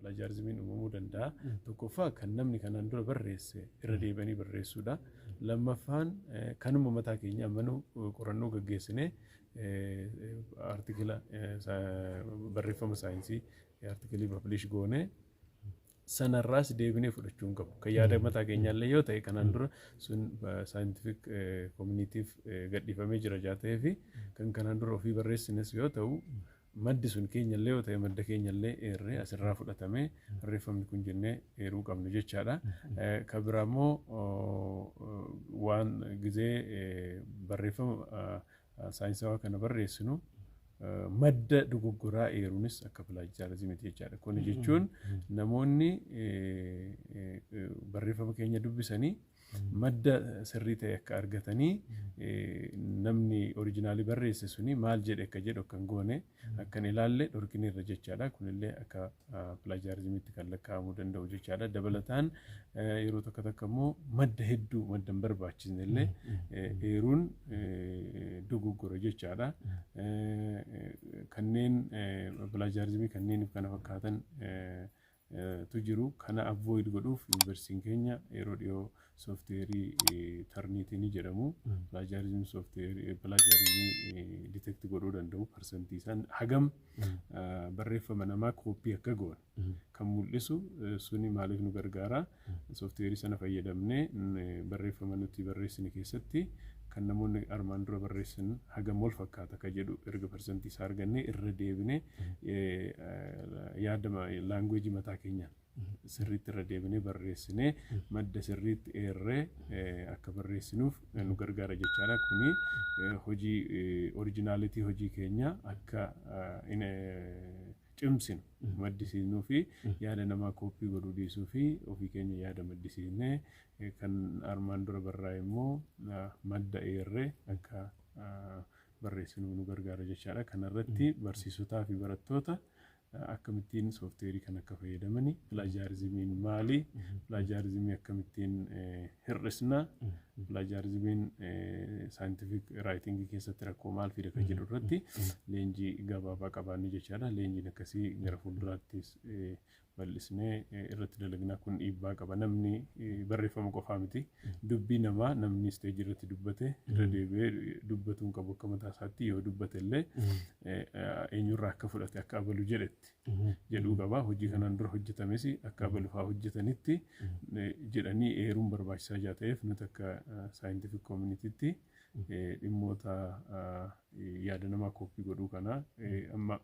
Plagiarismiin uumamuu danda'a. Tokkoffaa, kan namni kanaan dura barreesse irra deebi'anii barreessuudha. Lammaffaan, kanuma mataa keenya ammanuu qorannoo gaggeessinee article barreeffama saayinsii, article publish goone sanarraas deebinee fudhachuu hin qabu. Kan yaada mataa keenyaallee yoo ta'e, kanaan dura sun scientific communityf gadhiifamee jira jaa ta'ee fi kan kanaan dura ofii barreessines yoo ta'u, maddi sun keenyallee yoo ta'e, madda keenyallee eerree asirraa fudhatamee barreeffamni kun jennee eeruu qabnu jechaadha. Kan biraa immoo, waan gizee barreeffama saayinsawaa kana barreessinu madda dogoggoraa eeruunis akka plagiarismiiti jechaadha. Kun jechuun namoonni barreeffama keenya dubbisanii madda sirrii ta'e akka argatanii, namni original barreesse suni maal jedhe akka jedhu akka hin goone, akka hin ilaalle dhorkineerra jechaadha. Kunillee akka plagiarismiitti kan lakkaa'amuu danda'u jechaadha. Dabalataan, yeroo tokko tokko immoo madda hedduu, madda hin barbaachisne illee eeruun dogoggora jechaadha. Kanneen plagiarismii kanneeniif kana fakkaatan tu jiru. Kana avoid godhuuf yuunivarsiitiin keenya yeroo dhiyoo software Turnitin jedhamu, plagiarism software plagiarismii detect godhuu danda'u, percentii isaan hagam barreeffama namaa copy akka goone kan mul'isu suni maaliif nu gargaara? Software sana fayyadamnee barreeffama nuti barreessine keessatti kan namoonni armaan dura barreessan hagam wal fakkaata ka jedhu erga percentii isaa argannee, irra deebinee yaada language mataa keenyaan sirriitti irra deebinee barreessinee, madda sirriitti eerree akka barreessinuuf nu gargaara jechaadha. Kuni hojii originality hojii keenya akka cimsinu maddisiisnuu fi yaada namaa copy godhuu dhiisuu fi ofii keenya yaada maddisiisnee, kan armaan dura barraa'e immoo madda eerree akka barreessinu nu gargaara jechaadha. Kanarratti barsiisotaa fi barattoota akkamittiin software kan akka fayyadamani, plagiarismiin maali, plagiarismii akkamittiin hir'isna, plagiarismiin scientific writing keessatti rakkoo maal fida kan jedhu irratti leenjii gabaabaa qabaanne jechaadha. Leenjiin akkasii gara fuulduraattis bal'isnee irratti dalagnaa. Kun dhiibbaa qaba. Namni barreeffama qofaa miti. Dubbii namaa namni stage irratti dubbate irra deebi'ee dubbatuu hin qabu. Akka mataa isaatti yoo dubbate illee, eenyurraa akka fudhate, akka abalu jedhetti jedhuu qaba. Hojii kanaan dura hojjetames akka abalu fa'aa hojjetanitti jedhanii eeruun barbaachisaa jaa ta'eef, nuti akka scientific communitytti dhimmoota yaada namaa copy godhuu kana amma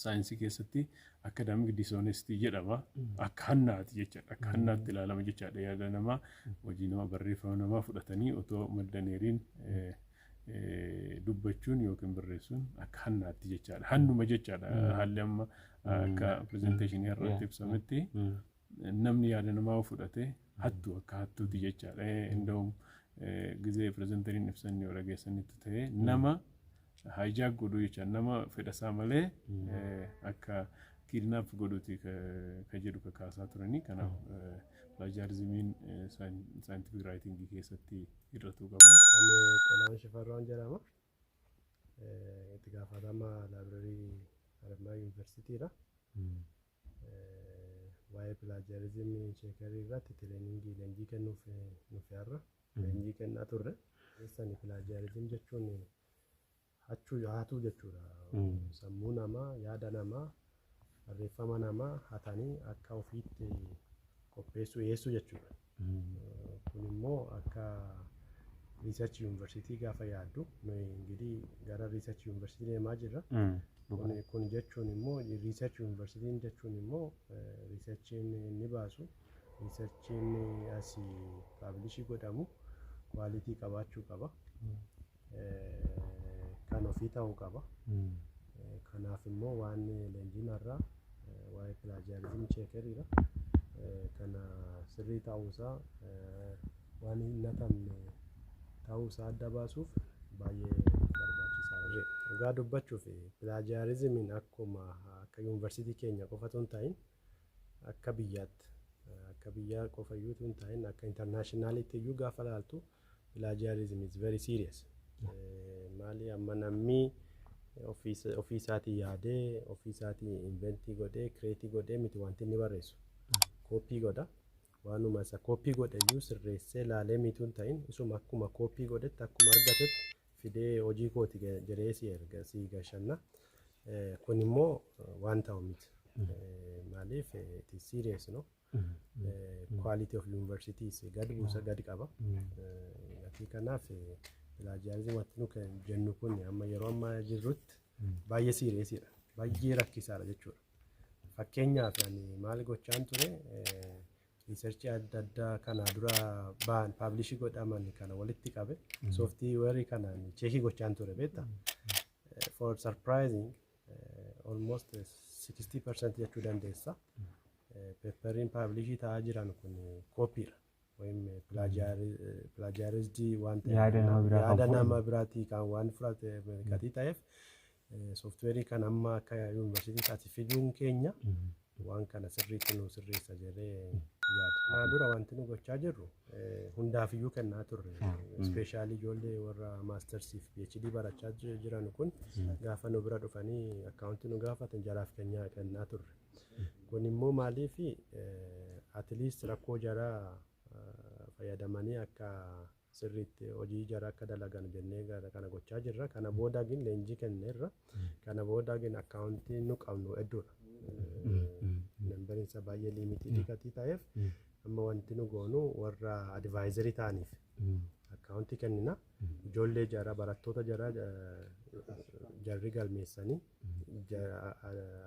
saayinsii keessatti academic dishonesty jedhama. Akka hannaati jechaadha. Akka hannaatti ilaalama jechaadha. Yaada namaa, hojii namaa, barreeffama namaa fudhatanii otoo madda hin eeriin dubbachuun yookiin barreessuun akka hannaatti jechaadha. Hannuma jechaadha. Haalli amma akka presentation irratti ibsametti namni yaada namaa fudhate hattuu, akka hattuuti jechaadha. Inda'uum gizee presenteriin ibsan yoo dhageessanitti ta'e, nama hijack godhuu jecha, nama fedhasaa malee akka kidnap godhuuti ka jedhu kakaasaa turanii. Kanaaf plagiarismiin scientific writing keessatti hir'atuu qaba. Ani Xalahuun Shifarraan jedhama. Itti gaafatama library Haramaya Yuunivarsiitiidha. Waa'ee plagiarism checker irratti training leenjii kennuuf nuuf har'a leenjii kennaa turre. Keessani plagiarism jechuun hachuu, hatuu jechuudha. Sammuu namaa, yaada namaa, barreeffama namaa hatanii akka ofiitti qopheessuu, dhiyeessuu jechuudha. Kun immoo akka research yuunivarsiitii gaafa yaaddu, nuyi እንግዲህ gara research yuunivarsiitii deemaa jirra. Kun jechuun immoo, research yuunivarsiitiin jechuun immoo researchiin inni baasu, researchiin asii publish godhamu quality qabaachuu qaba. Kan ofii ta'uu qaba. Kanaaf immoo waan leenjiin har'aa waa'ee plagiarism checkeriidha. Kana sirrii ta'uusaa, waan hin hatamne ta'uusaa adda baasuuf baay'ee barbaachisaadha. Dhugaa dubbachuuf, plagiarismiin akkuma akka yuunivarsiitii keenya qofa otoo hin ta'in, akka biyyaatti, akka biyyaa qofa iyyuu otoo hin ta'in, akka internationalitti iyyuu gaafa ilaaltu, plagiarism is very serious. Maali, amma namni Ofii isaatii yaadee, ofii isaatii invent godhee, create godhee miti wanti inni barreessu. Copy godha. Waanuma isa copy godhe iyyuu sirreessee laalee mituu hin ta'in, isuma akkuma copy godhetti, akkuma argatetti fidee hojii kooti jedhee si erga, si gashanna. Kun immoo waan ta'u miti. Maaliif, it is serious, no? Quality of universities gad buusa, gad qaba. Gatii kanaaf plagiarism wanti nu jennu kun amma yeroo ammaa jirrutti baay'ee seriousiidha. Baay'ee rakkisaadha jechuudha. Fakkeenyaaf, ani maal gochaan ture? Research adda addaa kana dura ba'an, publish godhaman kana walitti qabe, software kanaan check gochaan ture, beektaa. For surprising, almost 60% jechuu dandeessa. Paperiin publish ta'aa jiran kun copydha. ወይም plagiarized waan ta'eef Yaada nama biraa kan yaada fudhate. Nama biraatii kan waan fudhate gatii ta'eef, software kan amma akka yuunivarsiitii ati fiduun keenya waan kana sirriitti nu sirreessa jedhee yaada. Kanaa dura wanti nu gochaa jirru hundaafiyyuu kennaa turre. Especially ijoollee warra mastersii fi PhD barachaa jiran kun gaafa nu bira dhufanii account nu gaafatan jaraaf kennaa turre. Kun immoo maaliif, at least rakkoo jaraa fayyadamanii akka sirriitti hojii jara akka dalagan jennee gara kana gochaa jirra. Kana booda gin leenjii kenneerra. Kana booda gin account nu qabnu hedduudha. Numberiinsa baay'ee limited gatii ta'eef, amma wanti nu goonu warra advisor ta'aniif account kennina. Ijoollee jara, barattoota jara jarri galmeessanii,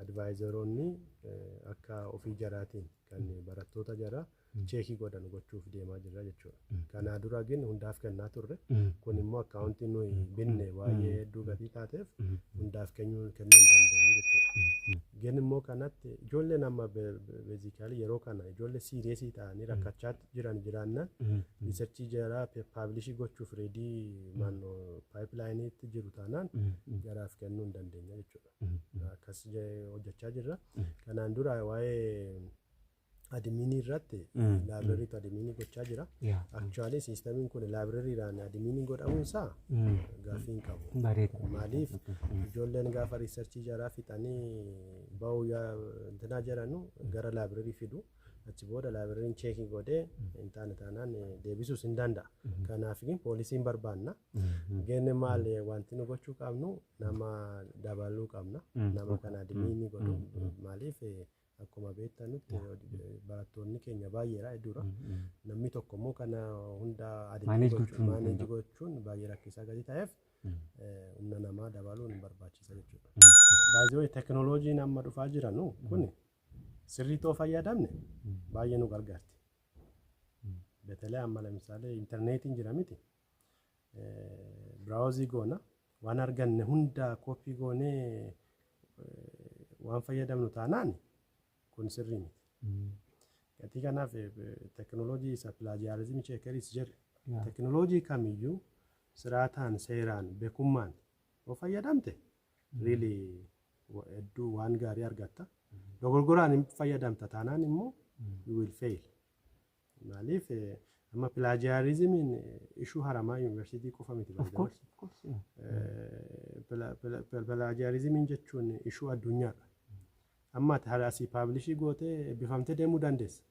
advisoroonni akka ofii jaraatiin kan barattoota jara check godhan gochuuf deemaa jirra jechuudha. Kanaa dura gin hundaaf kennaa turre. Kun immoo account nuyi binne baay'ee hedduu gatii taateef hundaaf kennuu hin dandeenyu jechuudha. Gin immoo kanatti ijoolleen amma basically yeroo kana ijoollee serious ta'anii rakkachaa jiran jiraannaan, research jaraa publish gochuuf ready maannoo pipelineiitti jiru taanaan jaraaf kennuu hin dandeenya jechuudha. Akkas hojjechaa jirra. Kanaan dura waa'ee admin irratti librarytu admin gochaa jira. Actually, systemiin kun librarydhaan admin godhamuun isaa gaaffii hin qabu. Bareeda. Maaliif, ijoolleen gaafa research jaraa fixanii bahuu intinaa jedhanu gara library fidu. Achi booda libraryn check godhee hin taane taanaan deebisuus hin danda'a. Kanaaf policyn barbaanna. Genne maal wanti nu gochuu qabnu, nama dabaluu qabna. Nama kana admin godhu. Maaliif, akkuma beektanutti barattoonni keenya baay'eedha, hedduudha. Namni tokko immoo kana hunda Manage gochuun hin manage danda'u. gochuun baay'ee rakkisaa gadi ta'eef, humna namaa dabaluun barbaachisa jechuudha. Baay'ee teknooloojiin amma dhufaa jiranu kun sirriitti fayyadamne baay'ee nu gargaarti. በተለይ amma ለምሳሌ intarneetiin jira miti. Browse goona, waan arganne hunda copy goonee waan fayyadamnu taanaan kun sirrii miti. Gatii kanaaf teknooloojii isa plagiarism checkeris jedhe, teknooloojii kamiyyuu siraataan, seeraan, beekummaan yoo fayyadamte really hedduu waan gaarii argatta. Dogoggoraan hin fayyadamta taanaan immoo you will fail. Maaliif, amma plagiarismiin issue Haramaya Yuunivarsiitii qofa miti. Of course, of course. Yeah. Plagiarismiin jechuun issue addunyaadha. Amma ati asii publish gootee eebbifamtee deemuu dandeessa.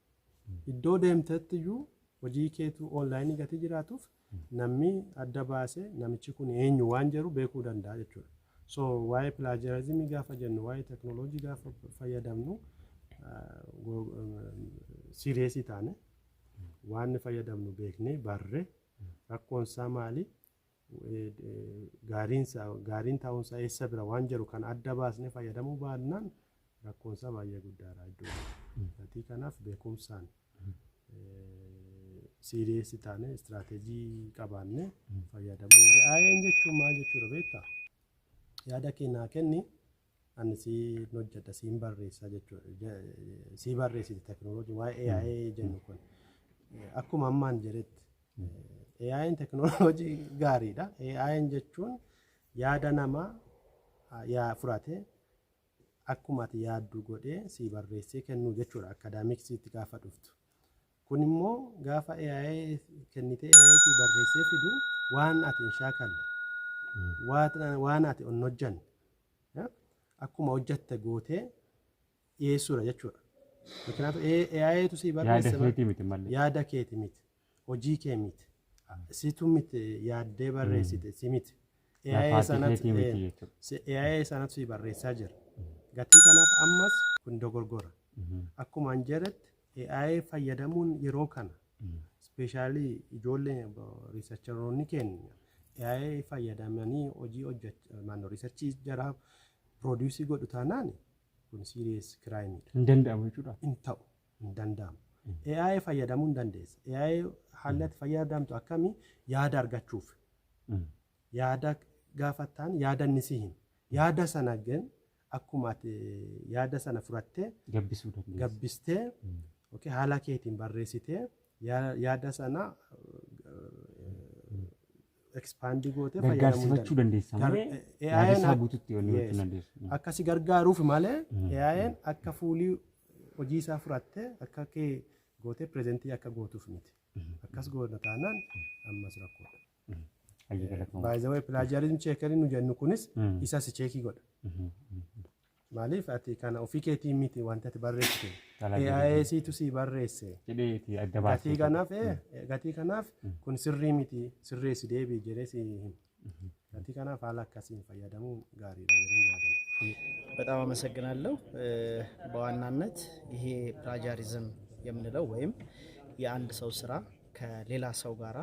Iddoo deemtetti iyyuu hojii keetu online gatii jiraatuuf namni adda baasee namichi kun eenyu waan jedhu beekuu danda'a jechuudha. So waa'ee plagiarism gaafa jennu, waa'ee teknooloojii gaafa fayyadamnu, serious taane waan fayyadamnu beeknee barree, rakkoonsaa maali, gaariin ta'uunsaa eessa bira waan jedhu kan adda baasnee fayyadamuu baannaan rakkoonsaa baay'ee guddaadha iddoo. Gatii kanaaf beekumsaan serious taane strategy qabaannee fayyadamuu. AI'n jechuun maal jechuudha beektaa? Yaada kee naa kenni, ani siin hojjedha, siin barreessa jechuudha. Sii barreessiti teknooloojii waa'ee AI jennu kun. Akkuma ammaan jedhetti AI'n teknooloojii gaariidha. AI'n jechuun yaada namaa yaa fudhatee akkuma ati yaaddu godhee sii barreessee kennuu jechuudha academicsiitti gaafa dhuftu. Kun immoo gaafa AI kennitee AI sii barreessee fidu, waan ati hin shaakalle, waan ati hin hojjanne Akkuma hojjette gootee dhiyeessuudha jechuudha. ምክንያቱም AItu si barreesse. Yaada keetii miti malee. Yaada keeti miti. Hojii kee miti. Situ miti yaaddee barreessite si miti. AI sanatu si barreessaa jira. Gatii kanaaf ammas kun dogoggora. Akkuma an jedhetti AI fayyadamuun yeroo kana especially ijoollee researcheroonni keenya AI fayyadamanii hojii hojjechuu researchii jaraa produce godhu taanaan kun serious crime dha. Hin danda'amu jechuudha. Hin ta'u, hin danda'amu. AI fayyadamuu hin dandeessa. AI haalli ati fayyadamtu akkamii yaada argachuuf. Yaada gaafattaan yaada inni si hima. Yaada sana ግን akkuma ati yaada sana fudhattee gabbisuu dandeessa. Gabbistee haala keetiin barreessitee yaada sana expand gootee fayyadamuu Gargaarsifachuu dandeessa malee yaada isaa guututti wanni gochuu dandeessu. Akkasi gargaaruuf malee AI'n akka fuulii hojii isaa fudhattee akka kee gootee present akka gootuuf miti. Akkas goona taanaan ammas rakkoodha. By the way, plagiarism checker nu jennu kunis isa si check godha. Maaliif ati kana ofii keetii miti wanti ati barreessite. AI siitu si barreesse. Gatii kanaaf kun sirrii miti, sirreessi deebii jedhee si hima. Gatii kanaaf haala akkasiin fayyadamuun gaariidha jedheen yaadan. በጣም አመሰግናለሁ። በዋናነት ይሄ plagiarism የምንለው ወይም የአንድ ሰው ስራ ከሌላ ሰው ጋራ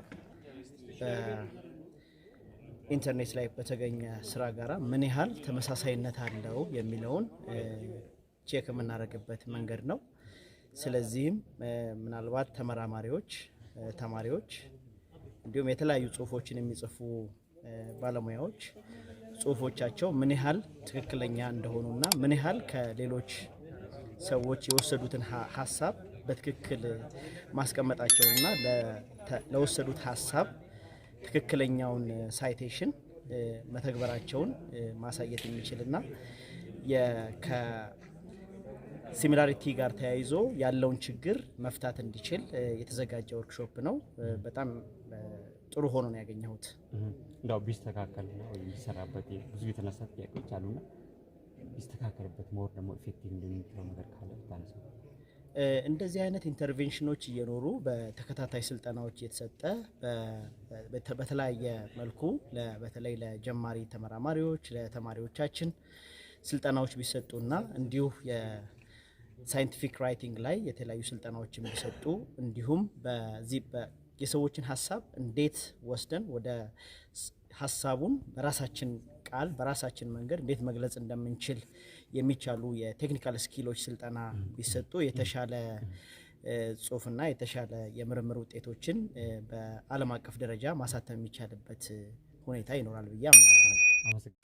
በኢንተርኔት ላይ በተገኘ ስራ ጋራ ምን ያህል ተመሳሳይነት አለው የሚለውን check የምናደርግበት መንገድ ነው። ስለዚህም ምናልባት ተመራማሪዎች፣ ተማሪዎች እንዲሁም የተለያዩ ጽሁፎችን የሚጽፉ ባለሙያዎች ጽሁፎቻቸው ምን ያህል ትክክለኛ እንደሆኑና ምን ያህል ከሌሎች ሰዎች የወሰዱትን ሀሳብ በትክክል ማስቀመጣቸውንና ለወሰዱት ሀሳብ ትክክለኛውን citation መተግበራቸውን ማሳየት የሚችልና ከ similarity ጋር ተያይዞ ያለውን ችግር መፍታት እንዲችል የተዘጋጀ ወርክሾፕ ነው። በጣም ጥሩ ሆኖ ነው ያገኘሁት። እንደው ቢስተካከልና ወይ ቢሰራበት ብዙ የተነሳ ጥያቄዎች አሉና ቢስተካከልበት more ደግሞ effective እንደሚችለው ነገር ካለ ብታነሳ። እንደዚህ አይነት intervention ኖች እየኖሩ በተከታታይ ስልጠናዎች እየተሰጠ በተለያየ መልኩ በተለይ ለጀማሪ ተመራማሪዎች ለተማሪዎቻችን ስልጠናዎች ቢሰጡና እንዲሁ የ scientific writing ላይ የተለያዩ ስልጠናዎችን ቢሰጡ እንዲሁም በዚህ የሰዎችን ሀሳብ እንዴት ወስደን ወደ ሀሳቡን በራሳችን ቃል በራሳችን መንገድ እንዴት መግለጽ እንደምንችል የሚቻሉ የ technical skill ኦች ስልጠና ቢሰጡ የተሻለ ጽሁፍና የተሻለ የምርምር ውጤቶችን በዓለም አቀፍ ደረጃ ማሳተም የሚቻልበት ሁኔታ ይኖራል ብዬ አምናለሁኝ። አመሰግናለሁ።